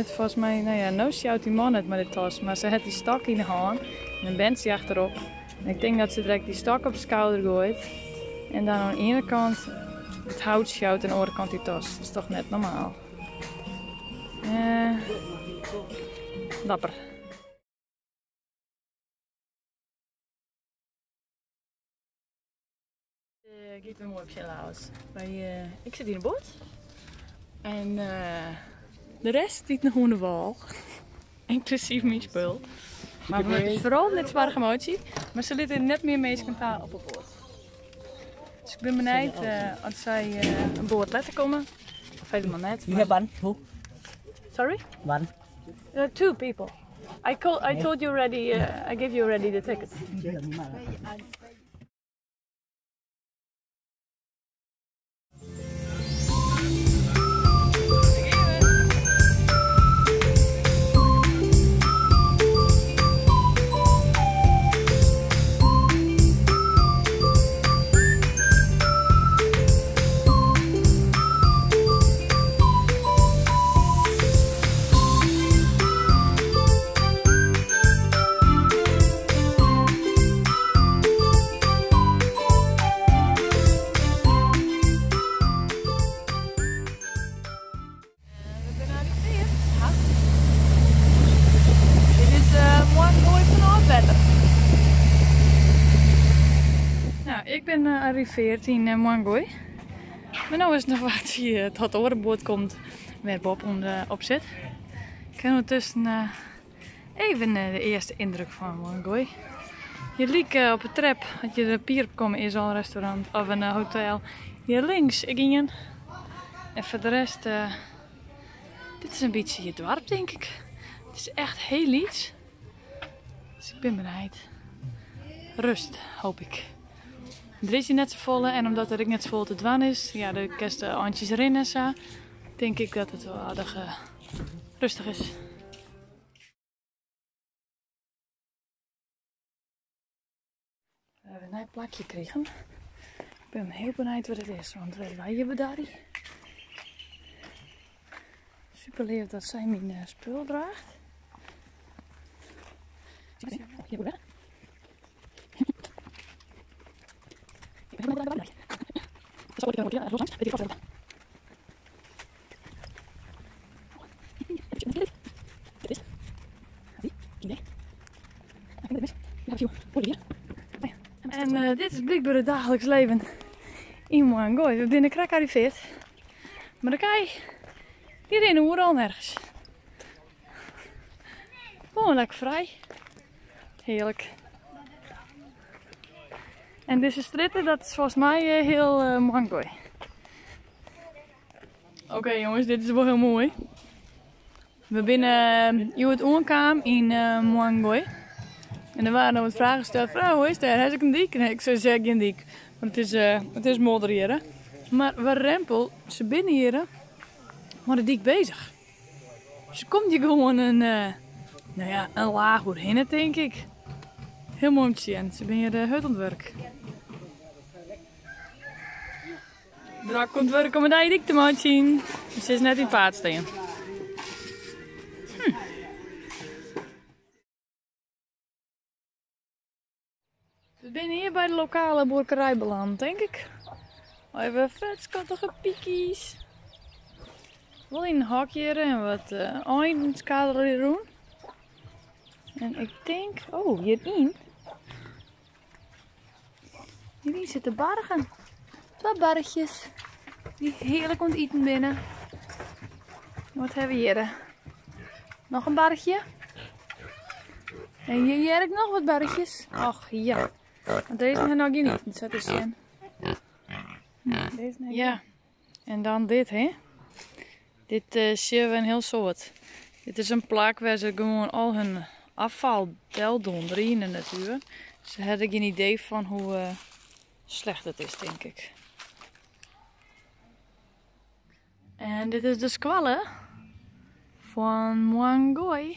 het volgens mij, nou ja, no sjouwt die man het mei de tas, mar se hat dy stok yn de hân en in berntsje achterop. En ik tink dat se direkt dy stok op skouder goait en dan oan de iene kant it hout sjouwt en de oare kant dy tas. Dat is toch net normaal. Dapper. It giet wer moai op syn Laos. Ik sit yn de boat en de rest stiet noch oan de wâl. Ynklusyf myn spul. Mar it is foaral net soarch emotie. Mar se litte net mear minsken ta op 'e boat. Dus ik bin benijd oft sy in boat letter komme. Of helemaal net. You have one, two? Sorry? One. Two people. I call, I told you already, I gave you already the ticket. We binne arriveard, hast. Dit is moarn moai fanôf it wetter. Nou, ik bin arriveard yn Muang Ngoi. Mar no is it noch wachtsje tot de oare boat komt wêr Bob op sit. Ik ha ûndertusken even de earste yndruk fan Muang Ngoi. Hjir lyk op de trep, as je de pier op komme, is al in restaurant of in hotel. Hjir links ek ien. En foar de rest, dit is in bytsje je doarp tink ik. It is echt hiel lyts. Dus ik bin benijd. Rust, hoop ik. Der is hjir net safolle en omdat der ek net safolle te dwaan is, ja, de kinst de eintsjes rinne en sa, tink ik dat it wol aardich rêstich is. We hawwe in nij plakje krigen. Ik bin hiel benijd wat it is, want wêr't wy hjir bedarje. Super leaf dat sy myn spul draacht. En dit is blykber it daagliks leven yn Muang Ngoi. We binne krekt arriveard. Mar de kij, dy rinne oeral nergens. Gewoan lekker frij. Hearlik. En dizze strjitte, dat is folgens my hiel Muang Ngoi. Oké jonges, dit is wol hiel moai. We binne hjoed oankaam yn Muang Ngoi. En der waarden wat fragen steld fan, oh, hoe is it dêr? Hast ek in dyk? Nee, ik sei, se ha gjin dyk. Want it is modder hjir. Mar warempel, se binne hjir mei de dyk bezich. Se komt hjir gewoan in, nou ja, in laach oerhinne, tink ik. Hiel moai om te sjen. Se binne hjir hurd oan it wurk. Drok oan it wurk om in nije dyk te meitsjen. Se is net yn it paad stean. We binne hjir by de lokale buorkerij beland, tink ik. We hawwe fet skattige pikies. Wol yn in hok hjir en wat einen skaderje rûn. En ik tink, oh, hjiryn. Hjiryn sitte bargen. Twa barchjes dy't hearlik oan it iten binne. Wat hawwe we hjir? Noch in barchje. En hjir hear ik noch wat barchjes. Och ja. Want dizze ha noch gjin iten, sa te sjen. Ja, en dan dit, hè. Dit sjogge we in hiel soad. Dit is in plak wêr se gewoan al hun afval deldondere yn de natuer. Se hawwe der gjin idee fan hoe slecht it is, tink ik. En dit is de skoalle fan Muang Ngoi.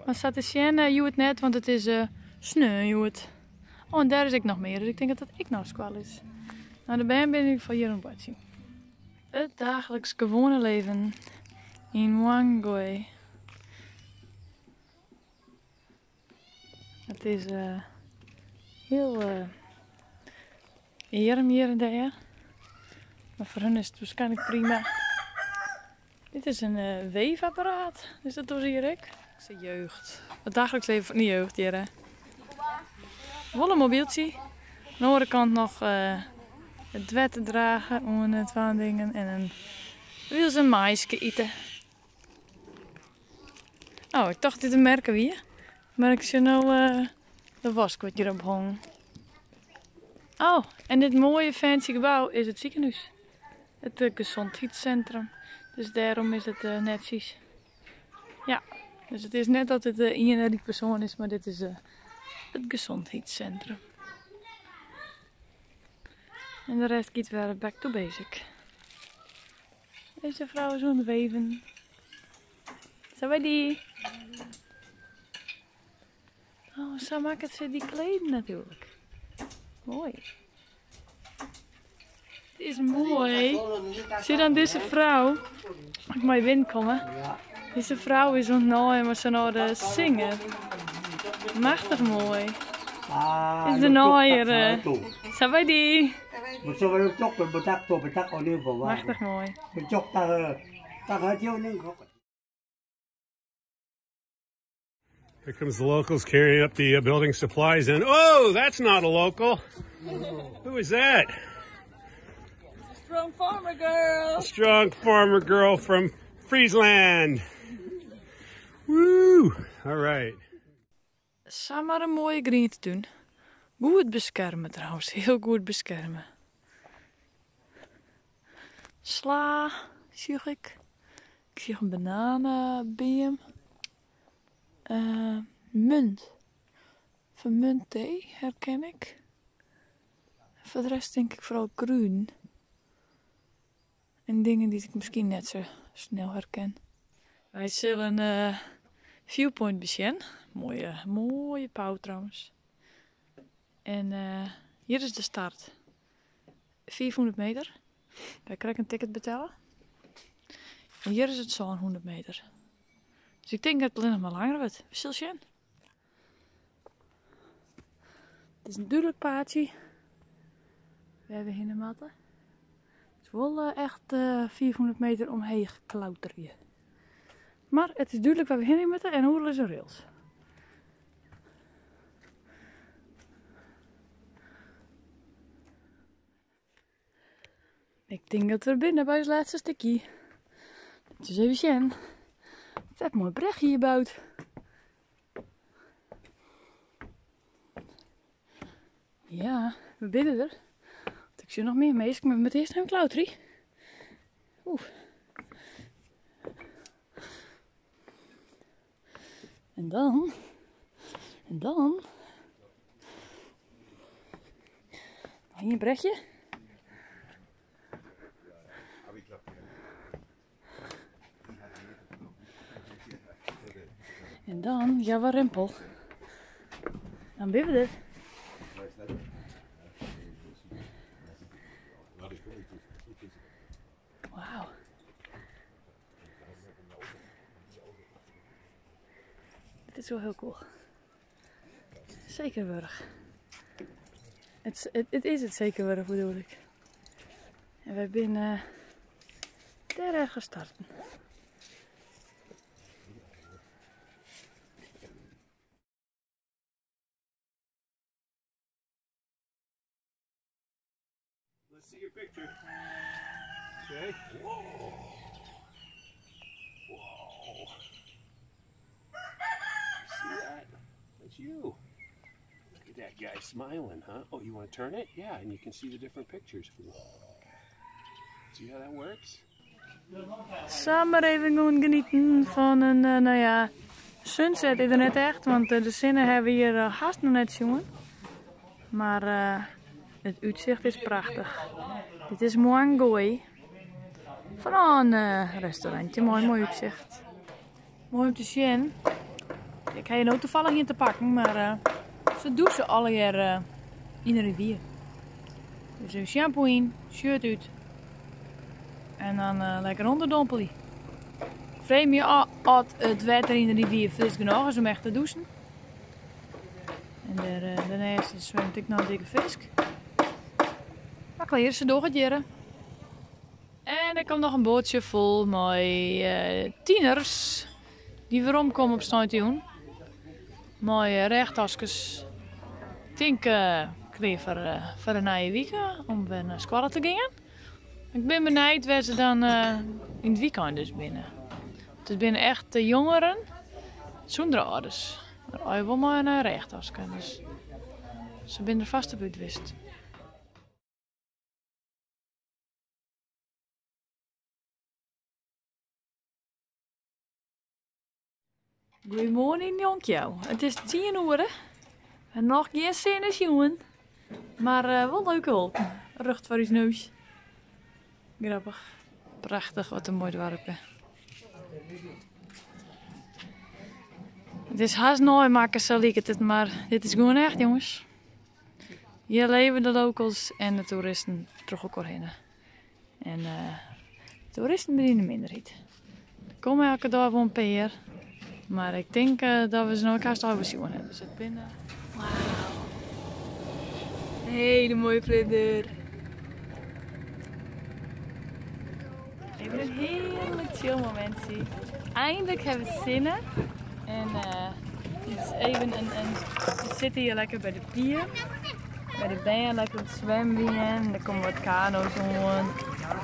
Mar sa te sjen hjoed net, want it is sneon hjoed. Oh, en dêr is ek noch mear, dus ik tink dat dat ek noch skoalle is. Nou, de bern binne yn ieder gefal hjir oan it boartsjen. It daagliks gewoane leven Yn Muang Ngoi. It is hiel earm hjir en dêr. Mar foar hun is it waarskynlik prima. Dit is in weefapparaat. Dus dat dogge se hjir ek. De jeugd. It daagliks leven fan de jeugd hjir. Hè. Wol in mobyltsje. Oan de oare kant noch it wetter drage oan it dingen en in wil se in maiske ite. Oh, ik tocht dit in merke wie. Mar ik sjoch no de wask wat hjir ophongen. Oh, en dit moaie fancy gebou is it sikehûs. It gezondheidscentrum. Dus dêrom is it netsjes. Ja, dus it is net dat it ien ryk persoan is, mar dit is it gezondheidscentrum. En de rest giet wer back to basic. Deze vrouw is oan it weven. Sawadee. Oh, sa makket se dy kleden natuerlik. Moai. It is moai. Sjoch dan dizze frou. Ik mei binnenkomme. Dizze frou is oan it naaien mar se no de singer. Machtich moai. Is de naaier. Sawadee. Machtich moai. Here comes the locals carrying up the building supplies and oh, that's not a local. Who is that? Strong farmer girl. Strong farmer girl from Friesland. Woo! All right. Samar in moaie grientetún. Goed beskerme trouwens, hiel goed beskerme. Sla, sjoch ik. Ik sjoch in bananebeam. Munt. Fan muntthee herken ik. Foar de rest tink ik foaral krûden. En dingen dy't ik miskien net sa snel herken. Wy sille in viewpoint besjen. Moaie, moaie pau trouwens. En hjir is de start. 500 meter. Wy krekt in ticket betelle. En hjir is it 700 meter. Dus ik tink dat it allinnich mar langer wurdt. We sille sjen. It is in dúdlik paadsje wêr't we hinne moatte. It is wol echt 500 meter omheech klauterje. Mar it is dúdlik wêr't we hinne moatte en oeral is in rails. Ik tink dat we der binne by ús lêste stikje. Lit ús even sjen. Fet moai brechje hjir boud. Ja, we binne der. Want ik sjoch noch mear minsken, mar we moatte earst even klauterje. Oeh. En dan, en dan, noch ien brechje. En dan, ja, wat rimpel. Dan binne we der. Wauw. Dit is wol hiel cool. Seker wurdich. It is it seker wurdich bedoel ik. En wy binne dêr ergens starten. Let's see your picture. Okay. Whoa. Whoa. See that? That's you. Look at that guy smiling, huh? Oh, you want to turn it? Yeah, and you can see the different pictures. Whoa. See how that works? Samar even gewoan genieten fan in, no ja, sunset is der net echt, want de sinne hawwe we hjir hast noch net sjoen. Mar it útsicht is prachtich. Dit is Muang Ngoi. Fan in restaurantje mei in moai útsicht. Moai om te sjen. Ik ha hjir no tafallich ien te pakken, mar se dûse allegear yn de rivier. Dus in shampoo yn, shirt út en dan lekker ûnderdompelje. Freegje my ôf oft it wetter yn de rivier fris genôch is om echt te dûsen. En dêr dêrnêst swimt ek noch in dikke fisk. Mar klear, se dogge it hjirre. En der komt noch in boatsje fol mei tieners dy't werom komme op sneintejûn. Mei rêchtaskes. Ik tink klear foar de nije wike om wer nei skoalle te gean. Ik bin benijd wêr't se dan yn it wykein dus binne. Want it binne echt de jongeren sûnder âlders. Mar allegear wol mei in rêchtaske. Dus se binne der fêst op út west. Goeiemoarn yn Nong Khiaw. It is tsien oere en noch gjin sinne sjoen. Mar wol leuke wolken. Rjocht foar ús neus. Grappich. Prachtich, wat in moai doarpke. It is hast neimakke, sa liket it, mar dit is gewoan echt, jonges. Hjir leve de locals en de toeristen troch elkoar hinne. En toeristen binne yn de minderheid. Der komme elke dei wol in pear, mar ik tink dat we se no ek hast al sjoen hawwe. Dus it binne. Wauw. Een hele mooie vlinder. Even een heerlijk chill momentje. Eindelijk hebben we sinne. En het is even een, we zitten hier lekker bij de pier. By de bern lekker op it swimmen. Der komme wat kano's oan.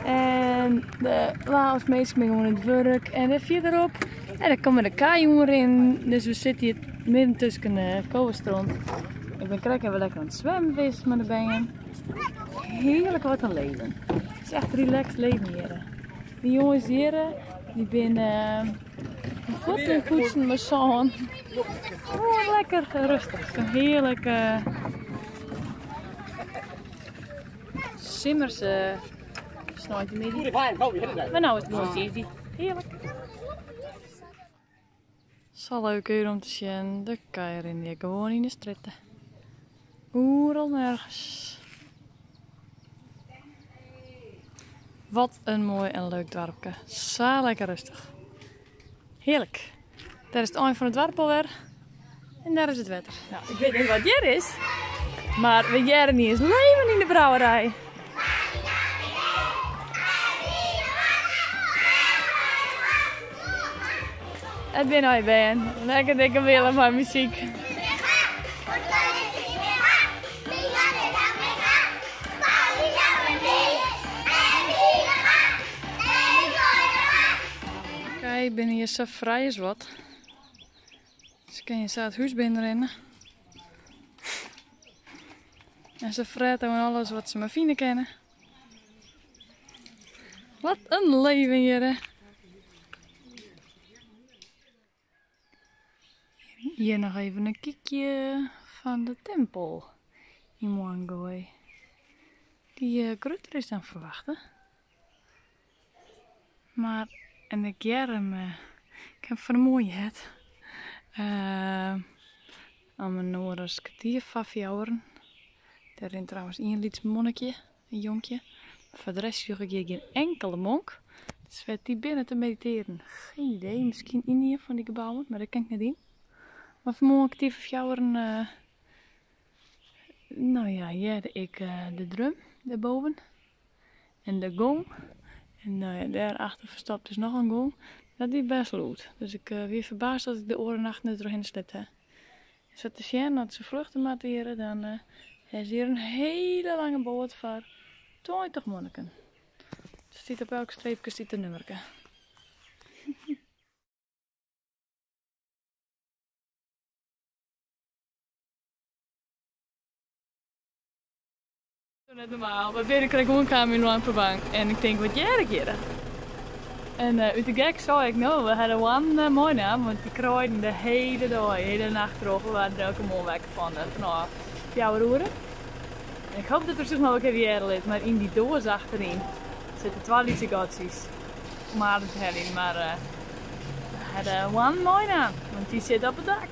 En de Laos minsken binne gewoan oan it wurk. En dêr fierderop, en dêr komme de kij oanrinnen. Dus we sitte hjir midden tusken de kowestront. Ik bin krekt even lekker oan it swimmen west mei de bern. Hearlik wat in leven. It is echt relaxed leven hjir. De jonges hjir, dy binne fuotten poetsen mei sân. Gewoan lekker rêstich. Zo'n heerlijke simmerse sneintemiddei. Mar no is it gewoan tiisdei. Hearlik. Sa leuk hjir om te sjen. De kij rinne hjir gewoan yn de strjitte. Oeral nergens. Wat in moai en leuk doarpke. Sa lekker rêstich. Hearlik. Dêr is it ein fan it doarp alwer. En dêr is it wetter. Nou, ik wit net wat hjir is, mar we hearre iens leven yn de brouwerij. It binne allegear bern. Lekker dikke wille mei muzyk. Kij binne hjir sa frij as wat. Se kinne sa it hús binnenrinne. En se frette oan alles wat se mar fine kinne. Wat in leven hjir. Hjir noch even in kykje fan de timpel yn Muang Ngoi. Dy grutter is dan ferwachte. Mar, en ik hear him, ik ha fan 'e moarn heard, om in oere as kertier foar fjouweren. Dêr rint trouwens ien lyts monnikje, in jonkje. Foar de rest sjoch ik hjir gjin inkelde monk. Dus wêr't dy binne te meditearjen, geen idee. Miskien yn ien fan dy gebouwen, mar dêr kin ik net yn. Mar fan 'e moarn kertier foar fjouweren, no ja, hearde ik de drum dêrboven. En de gong. En no ja, dêrachter ferstopt is noch in gong. Dat wie bêst lûd. Dus ik wie ferbaasd dat ik de oare nacht net trochhinne sliept ha. Sa te sjen, as se fluchte moatte hjir, dan is hjir in hiele lange boat foar 20 monniken. Der stiet op elk streepke stiet in nummerke. Net normaal. We binne krekt oankaam yn Luang Prabang en ik tink, wat hear ik hjir? En út de gek sei ik, no, we hawwe de hoannen meinaam, want dy kraaiden de hiele dei, de hiele nacht troch. We waarden der elke moarn wekker fan fanôf 4 oere. En ik hoop dat er sich noch wat even hearre lit, mar yn dy doas achteryn sitte twa lytse gatsjes om adem te heljen. Mar we hawwe de hoannen meinaam, want dy sitte op it dak.